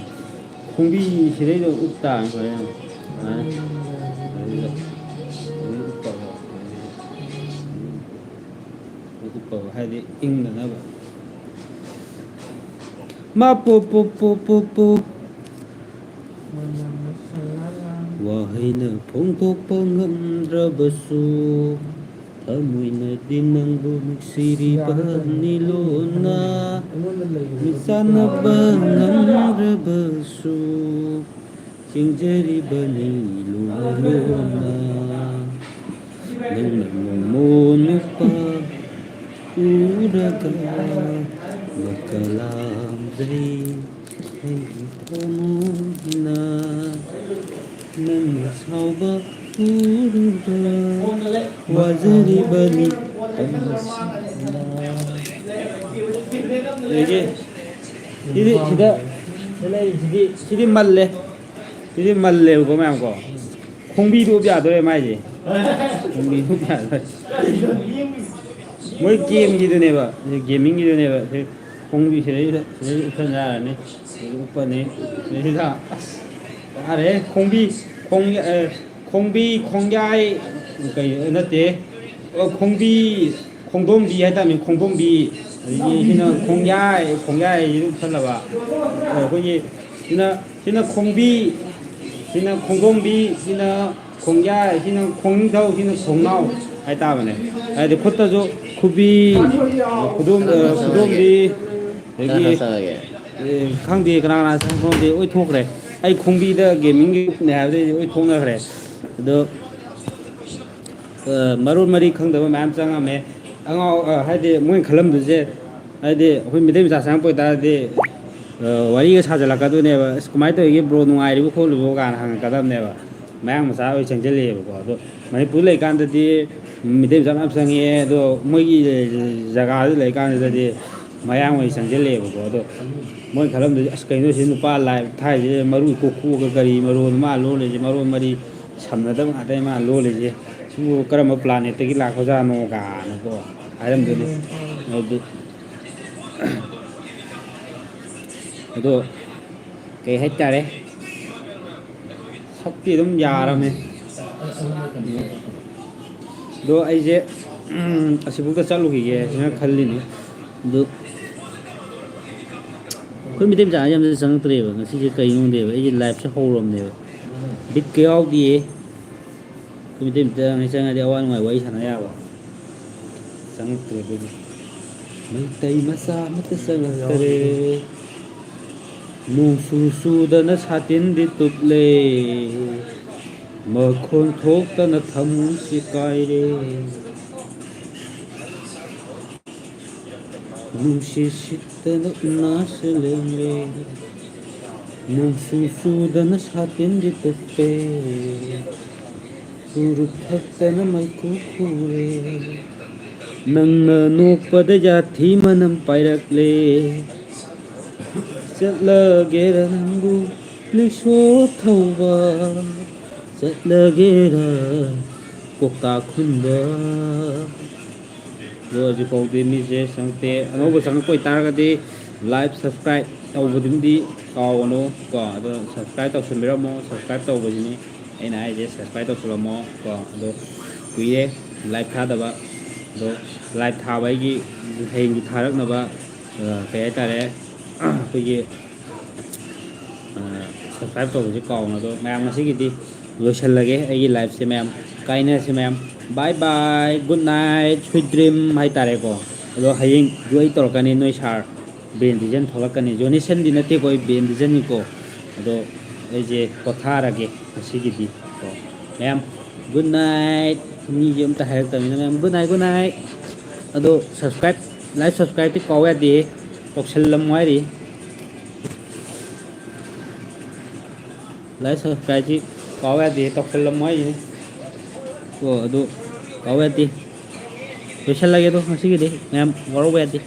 ꯈꯣꯡꯕꯤ ꯁꯤꯗꯩꯗ ꯎꯞ ꯇꯥꯔꯦ ꯍꯣꯔꯦꯟ꯫ ꯁꯨꯃꯥꯏꯅ꯫ ꯑꯗꯨꯗ ꯑꯗꯨꯝ ꯎꯞꯄꯒ, ꯑꯗꯨꯝ ꯎꯞꯄꯒ ꯍꯥꯏꯗꯤ ꯏꯪꯅꯅꯕ꯫ ꯃꯥ ꯄꯣ ꯄꯣ ꯄꯣ ꯄꯣ ꯄꯣ꯫ ꯋꯥꯍꯩꯅ ꯐꯣꯡꯗꯣꯛꯄ ꯉꯝꯗ꯭ꯔꯕꯁꯨ, ꯊꯃꯣꯏꯅꯗꯤ ꯅꯪꯕꯨ ꯅꯨꯡꯁꯤꯔꯤꯕꯅꯤ ꯂꯣꯟꯅ꯫ ꯃꯤꯠ ꯆꯥꯟꯅꯕ ꯉꯝꯗ꯭ꯔꯕꯁꯨ, ꯆꯤꯡꯖꯔꯤꯕꯅꯤ ꯂꯣꯟꯅ꯫ ꯅꯪꯅ ꯃꯣꯃꯣꯟ ꯅꯨꯄꯥ ꯎꯔꯒ ꯃꯀ ꯂꯥꯝꯖꯩ ꯑꯩꯒꯤ ꯊꯃꯣꯏꯅ꯫ ꯅꯪꯅ ꯁꯥꯎꯕ ꯎꯔꯒ ꯋꯥꯖꯔꯤꯕꯅꯤ꯫ ꯑꯗꯒꯤ ꯁꯤꯗꯤ, ꯁꯤꯗ, ꯁꯤꯗ ꯂꯩꯔꯤꯁꯤꯗꯤ, ꯁꯤꯗꯤ ꯃꯜꯂꯦ꯫ ꯁꯤꯗꯤ ꯃꯜꯂꯦꯕꯀꯣ ꯃꯌꯥꯝ ꯀꯣ꯫ ꯈꯣꯡꯕꯤꯗꯨ ꯎꯞ ꯌꯥꯗꯣꯔꯦ ꯃꯥꯏꯁꯦ꯫ ꯈꯣꯡꯕꯤꯗꯨ ꯎꯞ ꯌꯥꯗꯣꯔꯦ꯫ ꯃꯣꯏ ꯒꯦꯝꯒꯤꯗꯨꯅꯦꯕ, ꯁꯤ ꯒꯦꯃꯤꯡꯒꯤꯗꯨꯅꯦꯕ꯫ ꯁꯤ ꯈꯣꯡꯕꯤ ꯁꯤꯗꯩꯁꯤꯗ, ꯁꯤꯗꯩꯁꯤꯗ ꯎꯞꯁꯟ ꯌꯥꯔꯅꯤ꯫ ꯁꯤꯗꯩꯁꯤꯗ ꯎꯞꯄꯅꯤ꯫ ꯁꯤꯗꯩꯁꯤꯗ, ꯑꯁ, ꯌꯥꯔꯦ꯫ ꯈꯣꯡꯕꯤ, ꯈꯣꯡ-, ꯑ, ꯈꯣꯡꯕꯤ, ꯈꯣꯡꯌꯥꯏ, ꯀꯩ, ꯅꯠꯇꯦ꯫ ꯑꯣ, ꯈꯣꯡꯕꯤ, ꯈꯣꯡꯗꯣꯝꯕꯤ ꯍꯥꯏꯇꯥꯔꯦ, ꯈꯣꯡꯗꯣꯝꯕꯤ꯫ ꯑꯗꯒꯤ ꯁꯤꯅ ꯈꯣꯡꯌꯥꯏ, ꯈꯣꯡꯌꯥꯏꯁꯤꯗ ꯎꯞꯁꯜꯂꯕ꯫ ꯑ, ꯑꯩꯈꯣꯏꯒꯤ ꯁꯤꯅ, ꯁꯤꯅ ꯈꯣꯡꯕꯤ, ꯁꯤꯅ ꯈꯣꯡꯗꯣꯝꯕꯤ, ꯁꯤꯅ ꯈꯣꯡꯌꯥꯏ, ꯁꯤꯅ ꯈꯣꯡꯅꯤꯡꯊꯧ, ꯁꯤꯅ ꯈꯣꯡꯅꯥꯎ ꯍꯥꯏꯇꯥꯕꯅꯦ꯫ ꯍꯥꯏꯗꯤ ꯈꯨꯠꯇꯁꯨ ꯈꯨꯕꯤ, ꯈꯨꯗꯣꯝ-, ꯑ, ꯈꯨꯗꯣꯝꯕꯤ, ꯑꯗꯒꯤ, ꯆꯪꯉꯒꯦ꯫ ꯑꯦ, ꯈꯪꯗꯦ ꯀꯅꯥ ꯀꯅꯥ ꯆꯪꯉꯛꯄꯅꯣ ꯈꯪꯗꯦ, ꯂꯣꯏ ꯊꯣꯛꯈ꯭ꯔꯦ꯫ ꯑꯩ ꯈꯣꯡꯕꯤꯗ ꯒꯦꯃꯤꯡꯒꯤ ꯒ꯭ꯔꯨꯞꯅꯦ ꯍꯥꯏꯕꯗꯩꯗꯤ ꯂꯣꯏ ꯊꯣꯛꯅꯈ꯭ꯔꯦ꯫ ꯑꯗꯣ, ꯑ, ꯃꯔꯣꯟ ꯃꯔꯤ ꯈꯪꯗꯕ ꯃꯌꯥꯝ ꯆꯪꯉꯝꯃꯦ꯫ ꯑꯉꯥꯎ-, ꯑ, ꯍꯥꯏꯗꯤ ꯃꯣꯏꯅ ꯈꯜꯂꯝꯗꯣꯏꯁꯦ, ꯍꯥꯏꯗꯤ ꯑꯩꯈꯣꯏ ꯃꯤꯇꯩ ꯃꯆꯥ ꯆꯪꯉꯛꯄ ꯑꯣꯏꯇꯥꯔꯗꯤ, ꯑ, ꯋꯥꯔꯤꯒ ꯁꯥꯖꯜꯂꯛꯀꯗꯣꯏꯅꯦꯕ꯫ "ꯑꯁ, ꯀꯃꯥꯏꯅ ꯇꯧꯔꯤꯒꯦ ꯕ꯭ꯔꯣ, ꯅꯨꯡꯉꯥꯏꯔꯤꯕꯣ ꯈꯣꯠꯂꯤꯕꯣ?" ꯀꯥꯏꯅ ꯍꯪꯉꯛꯀꯗꯕꯅꯦꯕ꯫ ꯃꯌꯥꯡ ꯃꯆꯥ ꯑꯣꯏ ꯆꯪꯁꯤꯜꯂꯛꯑꯦꯕꯀꯣ꯫ ꯑꯗꯣ ꯃꯅꯤꯄꯨꯔ ꯂꯩꯀꯥꯟꯗꯗꯤ ꯃꯤꯇꯩ ꯃꯆꯥ ꯃꯌꯥꯝ ꯆꯪꯉꯛꯑꯦ꯫ ꯑꯗꯣ ꯃꯣꯏꯒꯤ ꯖꯒꯥꯗ ꯂꯩꯀꯥꯟꯗꯨꯗꯗꯤ ꯃꯌꯥꯡ ꯑꯣꯏ ꯆꯪꯁꯤꯜꯂꯛꯑꯦꯕꯀꯣ꯫ ꯑꯗꯣ ꯃꯣꯏ ꯈꯜꯂꯝꯗꯣꯏꯁꯦ, "ꯑꯁ, ꯀꯩꯅꯣ ꯁꯤ ꯅꯨꯄꯥ ꯂꯥꯏꯞ ꯊꯥꯏꯁꯦ, ꯃꯔꯨ ꯏꯀꯣꯛ ꯀꯣꯛꯑꯒ ꯀꯔꯤ ꯃꯔꯣꯟ ꯃꯥ ꯂꯣꯜꯂꯤꯁꯦ, ꯃꯔꯣꯟ ꯃꯔꯤ ꯁꯝꯅꯗꯕ ꯉꯥꯛꯇꯅꯦ ꯃꯥ ꯂꯣꯜꯂꯤꯁꯦ, ꯁꯤꯕꯨ ꯀꯔꯝꯕ ꯄ꯭ꯂꯥꯅꯦꯠꯇꯒꯤ ꯂꯥꯛꯄꯖꯥꯠꯅꯣ?" ꯀꯥꯏꯅꯀꯣ ꯍꯥꯏꯔꯝꯗꯣꯏꯅꯦ꯫ ꯑꯗꯨ ꯑꯗꯣ ꯀꯩ ꯍꯥꯏꯇꯥꯔꯦ, ꯁꯛꯇꯤ ꯑꯗꯨꯝ ꯌꯥꯔꯝꯃꯦ꯫ ꯑꯗꯣ ꯑꯩꯁꯦ, ꯎꯝ, ꯑꯁꯤꯐꯥꯎꯗ ꯆꯠꯂꯨꯈꯤꯒꯦ ꯍꯥꯏꯅ ꯈꯜꯂꯤꯅꯤ꯫ ꯑꯗꯨ ꯑꯩꯈꯣꯏ ꯃꯤꯇꯩ ꯃꯆꯥ ꯌꯥꯝꯅ ꯆꯪꯉꯛꯇ꯭ꯔꯦꯕ ꯉꯁꯤꯁꯦ꯫ ꯀꯩꯅꯣ ꯈꯪꯗꯦꯕ, ꯑꯩꯁꯦ ꯂꯥꯏꯞꯁꯦ ꯍꯧꯔꯝꯅꯦꯕ, ꯕꯤꯠꯀ ꯌꯥꯎꯗꯤꯌꯦ꯫ ꯑꯩꯈꯣꯏ ꯃꯤꯇꯩ ꯃꯆꯥ ꯆꯪꯉꯗꯤ ꯑꯋꯥ ꯅꯨꯡꯉꯥꯏ ꯋꯥꯔꯤ ꯁꯥꯟꯅ ꯌꯥꯕ꯫ ꯆꯪꯉꯛꯇ꯭ꯔꯦ ꯑꯗꯨꯒꯤ꯫ ꯃꯩꯇꯩ ꯃꯆꯥ ꯑꯃꯠꯇ ꯆꯪꯉꯛꯇꯔꯦ꯫ ꯅꯣꯡꯁꯨ ꯆꯨꯗꯅ ꯁꯥꯇꯤꯟꯗꯤ ꯇꯨꯞꯂꯦ꯫ ꯃꯈꯣꯟ ꯊꯣꯛꯇꯅ ꯊꯃꯣꯏꯁꯤ ꯀꯥꯏꯔꯦ꯫ ꯅꯨꯡꯁꯤꯠ ꯁꯤꯠꯇꯅ ꯎꯅꯥꯁꯦ ꯂꯦꯡꯂꯦ꯫ ꯅꯣꯡꯁꯨ ꯆꯨꯗꯅ ꯁꯥꯇꯤꯟꯗꯤ ꯇꯨꯞꯄꯦ꯫ ꯆꯨꯔꯨꯞ ꯊꯛꯇꯅ ꯃꯩꯈꯨ ꯈꯨꯔꯦ꯫ ꯅꯪꯅ ꯅꯣꯛꯄꯗ ꯌꯥꯊꯤ ꯃꯅꯝ ꯄꯥꯏꯔꯛꯂꯦ꯫ ꯆꯠꯂꯒꯦꯔ ꯅꯪꯕꯨ ꯔꯤꯛꯁꯣ ꯊꯧꯕ, ꯆꯠꯂꯒꯦꯔ ꯀꯣꯛꯇꯥ ꯈꯨꯟꯕ꯫ ꯑꯗꯣ ꯍꯧꯖꯤꯛꯐꯥꯎꯗꯤ ꯃꯤꯁꯦ ꯆꯪꯉꯛꯇꯦ꯫ ꯑꯅꯧꯕ ꯆꯪꯉꯛꯄ ꯑꯣꯏꯇꯥꯔꯒꯗꯤ ꯂꯥꯏꯛ ꯁꯕꯁꯀ꯭ꯔꯥꯏꯕ ꯇꯧꯕꯗꯨꯝꯗꯤ ꯀꯥꯎꯒꯅꯨ ꯀꯣ꯫ ꯑꯗꯣ ꯁꯕꯁꯀ꯭ꯔꯥꯏꯕ ꯇꯧꯁꯟꯕꯤꯔꯝꯃꯣ, ꯁꯕꯁꯀ꯭ꯔꯥꯏꯕ ꯇꯧꯕꯁꯤꯅꯤ ꯑꯩꯅ ꯍꯥꯏꯔꯤꯁꯦ, ꯁꯕꯁꯀ꯭ꯔꯥꯏꯕ ꯇꯧꯁꯜꯂꯝꯃꯣ ꯀꯣ꯫ ꯑꯗꯣ ꯀꯨꯏꯔꯦ ꯂꯥꯏꯚ ꯊꯥꯗꯕ, ꯑꯗꯣ ꯂꯥꯏꯚ ꯊꯥꯕ ꯑꯩꯒꯤ ꯍꯌꯦꯡꯒꯤ ꯊꯥꯔꯛꯅꯕ, ꯑ, ꯀꯩ ꯍꯥꯏꯇꯥꯔꯦ, ꯑꯩꯈꯣꯏꯒꯤ, ꯑ, ꯁꯕꯁꯀ꯭ꯔꯥꯏꯕ ꯇꯧꯕꯁꯦ ꯀꯥꯎꯅꯣ꯫ ꯑꯗꯣ ꯃꯌꯥꯝ ꯉꯁꯤꯒꯤꯗꯤ ꯂꯣꯏꯁꯤꯜꯂꯒꯦ ꯑꯩꯒꯤ ꯂꯥꯏꯚꯁꯦ ꯃꯌꯥꯝ꯫ ꯀꯥꯏꯅꯔꯁꯦ ꯃꯌꯥꯝ꯫ Bye bye, good night, sweet dream ꯍꯥꯏꯇꯥꯔꯦꯀꯣ꯫ ꯑꯗꯣ ꯍꯌꯦꯡꯁꯨ ꯑꯩ ꯇꯧꯔꯛꯀꯅꯤ, ꯅꯣꯏ ꯁꯥꯔ ꯕ꯭ꯔꯦꯟ ꯗꯤꯖꯟ ꯊꯣꯛꯂꯛꯀꯅꯤ꯫ ꯖꯣꯅꯦꯁꯟꯗꯤ ꯅꯠꯇꯦꯀꯣ, ꯑꯩ ꯕ꯭ꯔꯦꯟ ꯗꯤꯖꯟꯅꯤꯀꯣ꯫ ꯑꯗꯣ ꯑꯩꯁꯦ ꯄꯣꯊꯥꯔꯒꯦ ꯉꯁꯤꯒꯤꯗꯤ ꯀꯣ꯫ ꯃꯌꯥꯝ, good night꯫ ꯃꯤꯁꯦ ꯑꯝꯇ ꯍꯥꯏꯔꯛꯇꯕꯅꯤꯅ ꯃꯌꯥꯝ, good night, good night꯫ ꯑꯗꯣ ꯁꯕꯁꯀ꯭ꯔꯥꯏꯕ, ꯂꯥꯏꯛ ꯁꯕꯁꯀ꯭ꯔꯥꯏꯕꯇꯤ ꯀꯥꯎ ꯌꯥꯗꯦ, ꯇꯧꯁꯜꯂꯝꯃꯣ ꯍꯥꯏꯔꯤ꯫ ꯂꯥꯏꯛ ꯁꯕꯁꯀ꯭ꯔꯥꯏꯕꯁꯤ ꯀꯥꯎ ꯌꯥꯗꯦ, ꯇꯧꯁꯜꯂꯝꯃꯣ ꯍꯥꯏꯁꯤꯅꯤ꯫ ꯀꯣ ꯑꯗꯨ ꯀꯥꯎ ꯌꯥꯗꯦ꯫ ꯂꯣꯏꯁꯜꯂꯒꯦ ꯑꯗꯣ ꯉꯁꯤꯒꯤꯗꯤ ꯃꯌꯥꯝ ꯋꯥꯔꯧꯕ ꯌꯥꯗꯦ꯫